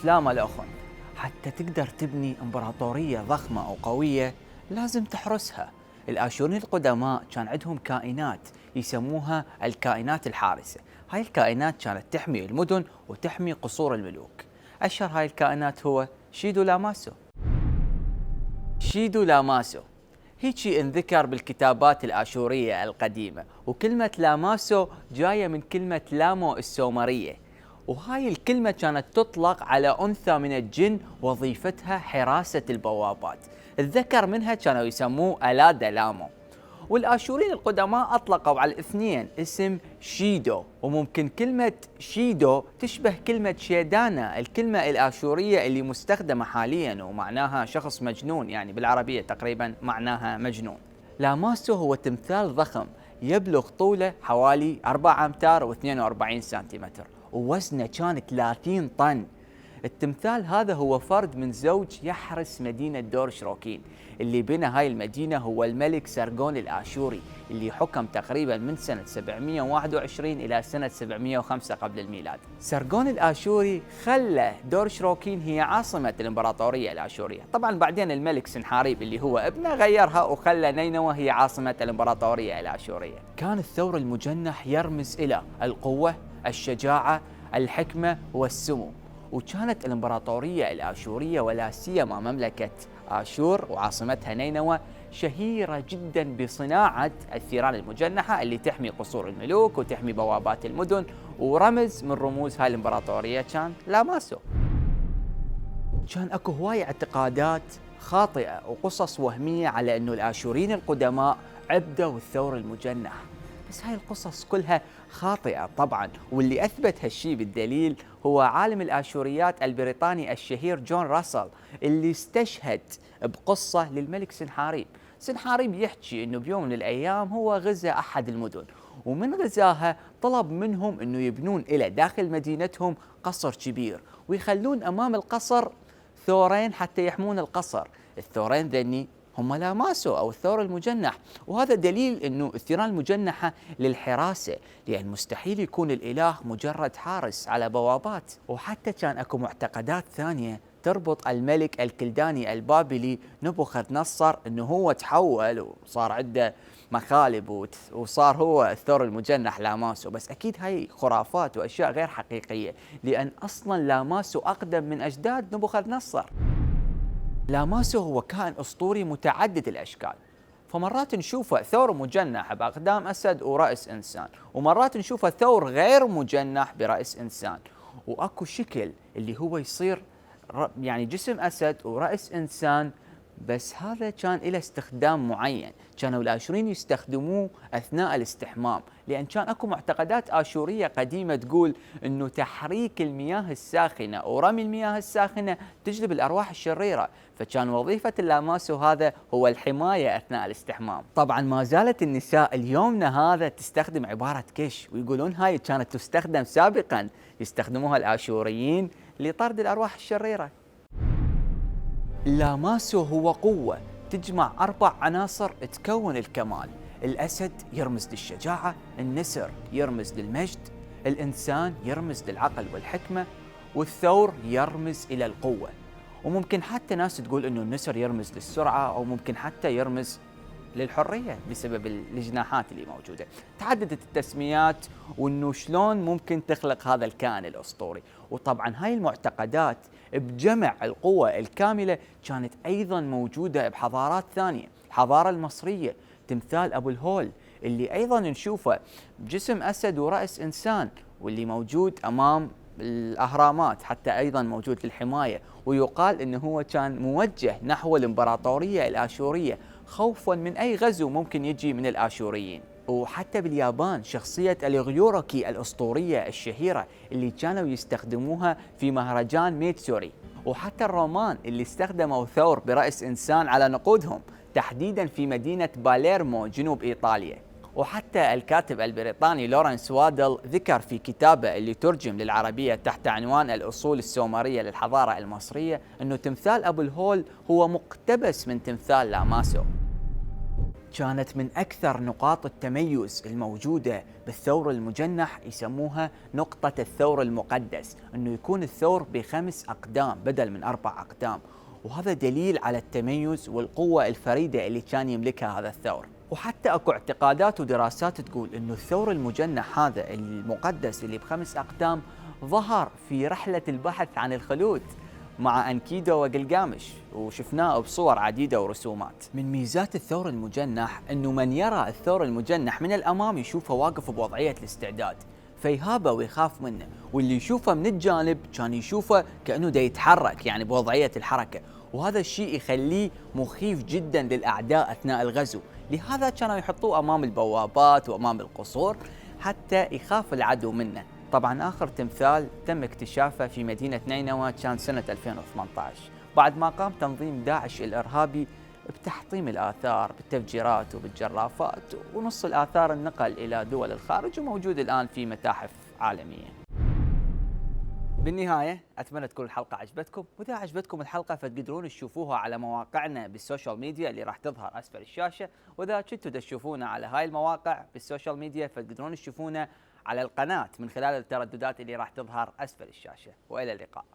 سلامة الأخن. حتى تقدر تبني إمبراطورية ضخمة أو قوية لازم تحرسها. الآشوريين القدماء كان عندهم كائنات يسموها الكائنات الحارسة. هاي الكائنات كانت تحمي المدن وتحمي قصور الملوك. أشهر هاي الكائنات هو شيدو لاماسو. شيدو لاماسو هيجي انذكر بالكتابات الآشورية القديمة، وكلمة لاماسو جاية من كلمة لامو السومرية، وهاي الكلمة كانت تطلق على أنثى من الجن وظيفتها حراسة البوابات. الذكر منها كانوا يسموه ألادا لامو. والآشوريين القدماء أطلقوا على الاثنين اسم شيدو، وممكن كلمة شيدو تشبه كلمة شيدانا الكلمة الآشورية اللي مستخدمة حاليا ومعناها شخص مجنون، يعني بالعربية تقريبا معناها مجنون. لاماسو هو تمثال ضخم يبلغ طوله حوالي 4 أمتار و42 سنتيمتر، ووزنه كان 30 طن. التمثال هذا هو فرد من زوج يحرس مدينة دور شروكين. اللي بنى هاي المدينة هو الملك سرغون الآشوري، اللي حكم تقريبا من سنة 721 إلى سنة 705 قبل الميلاد. سرغون الآشوري خلى دور شروكين هي عاصمة الإمبراطورية الآشورية. طبعا بعدين الملك سنحاريب اللي هو ابنه غيرها وخلى نينوى هي عاصمة الإمبراطورية الآشورية. كان الثور المجنح يرمز إلى القوة، الشجاعة، الحكمة والسمو. وكانت الإمبراطورية الآشورية ولا سيما مملكة آشور وعاصمتها نينوى شهيرة جدا بصناعة الثيران المجنحة اللي تحمي قصور الملوك وتحمي بوابات المدن، ورمز من رموز هاي الإمبراطورية كان لاماسو. كان اكو هواي اعتقادات خاطئة وقصص وهمية على انه الآشوريين القدماء عبدوا الثور المجنح، بس هاي القصص كلها خاطئة طبعا. واللي أثبت هالشي بالدليل هو عالم الآشوريات البريطاني الشهير جون راسل، اللي استشهد بقصة للملك سنحاريب. سنحاريب يحكي أنه بيوم من الأيام هو غزا أحد المدن، ومن غزاها طلب منهم أنه يبنون إلى داخل مدينتهم قصر كبير، ويخلون أمام القصر ثورين حتى يحمون القصر. الثورين ذني هم لاماسو أو الثور المجنح، وهذا دليل أنه الثيران المجنحة للحراسة، لأن مستحيل يكون الإله مجرد حارس على بوابات. وحتى كان أكو معتقدات ثانية تربط الملك الكلداني البابلي نبوخذ نصر أنه هو تحول وصار عنده مخالب وصار هو الثور المجنح لاماسو، بس أكيد هاي خرافات وأشياء غير حقيقية، لأن أصلا لاماسو أقدم من أجداد نبوخذ نصر. لاماسو هو كائن أسطوري متعدد الأشكال، فمرات نشوفه ثور مجنح بأقدام أسد ورأس إنسان، ومرات نشوفه ثور غير مجنح برأس إنسان، وأكو شكل اللي هو يصير يعني جسم أسد ورأس إنسان، بس هذا كان له استخدام معين. كانوا الآشوريين يستخدموه أثناء الاستحمام، لأن كان أكو معتقدات آشورية قديمة تقول أنه تحريك المياه الساخنة ورمي المياه الساخنة تجلب الأرواح الشريرة، فكان وظيفة اللاماسو هذا هو الحماية أثناء الاستحمام. طبعا ما زالت النساء اليومنا هذا تستخدم عبارة كش، ويقولون هاي كانت تستخدم سابقا، يستخدموها الآشوريين لطرد الأرواح الشريرة. لاماسو هو قوة تجمع 4 عناصر تكون الكمال. الأسد يرمز للشجاعة، النسر يرمز للمجد، الإنسان يرمز للعقل والحكمة، والثور يرمز إلى القوة. وممكن حتى ناس تقول إنه النسر يرمز للسرعة، أو ممكن حتى يرمز للحرية بسبب الجناحات اللي موجودة. تعددت التسميات وإنه شلون ممكن تخلق هذا الكائن الأسطوري. وطبعا هاي المعتقدات بجمع القوة الكاملة كانت أيضا موجودة بحضارات ثانية. الحضارة المصرية تمثال أبو الهول اللي أيضا نشوفه بجسم أسد ورأس إنسان، واللي موجود أمام الأهرامات حتى أيضا موجود للحماية، ويقال أنه هو كان موجه نحو الإمبراطورية الآشورية خوفا من أي غزو ممكن يجي من الآشوريين. وحتى باليابان شخصية اليغيوروكي الأسطورية الشهيرة اللي كانوا يستخدموها في مهرجان ميتسوري. وحتى الرومان اللي استخدموا ثور برأس إنسان على نقودهم تحديدا في مدينة باليرمو جنوب إيطاليا. وحتى الكاتب البريطاني لورنس وادل ذكر في كتابه اللي ترجم للعربية تحت عنوان الأصول السومرية للحضارة المصرية أنه تمثال أبو الهول هو مقتبس من تمثال لاماسو. كانت من أكثر نقاط التميز الموجودة بالثور المجنح يسموها نقطة الثور المقدس، أنه يكون الثور ب5 أقدام بدل من 4 أقدام، وهذا دليل على التميز والقوة الفريدة اللي كان يملكها هذا الثور. وحتى اكو اعتقادات ودراسات تقول انه الثور المجنح هذا المقدس اللي ب5 أقدام ظهر في رحلة البحث عن الخلود مع أنكيدو وقلقامش، وشفناه بصور عديدة ورسومات. من ميزات الثور المجنح أنه من يرى الثور المجنح من الأمام يشوفه واقف بوضعية الاستعداد فيهابه ويخاف منه، واللي يشوفه من الجانب كان يشوفه كأنه دا يتحرك، يعني بوضعية الحركة، وهذا الشيء يخليه مخيف جدا للأعداء أثناء الغزو. لهذا كانوا يحطوه أمام البوابات وأمام القصور حتى يخاف العدو منه. طبعا آخر تمثال تم اكتشافه في مدينة نينوى كان سنة 2018 بعد ما قام تنظيم داعش الإرهابي بتحطيم الآثار بالتفجيرات وبالجرافات، ونص الآثار انقل إلى دول الخارج وموجود الآن في متاحف عالمية. بالنهاية أتمنى تكون الحلقة عجبتكم، وإذا عجبتكم الحلقة فتقدرون تشوفوها على مواقعنا بالسوشيال ميديا اللي راح تظهر أسفل الشاشة، وإذا كنتوا تشوفونا على هاي المواقع بالسوشيال ميديا فتقدرون تشوفونا على القناة من خلال الترددات اللي راح تظهر أسفل الشاشة. وإلى اللقاء.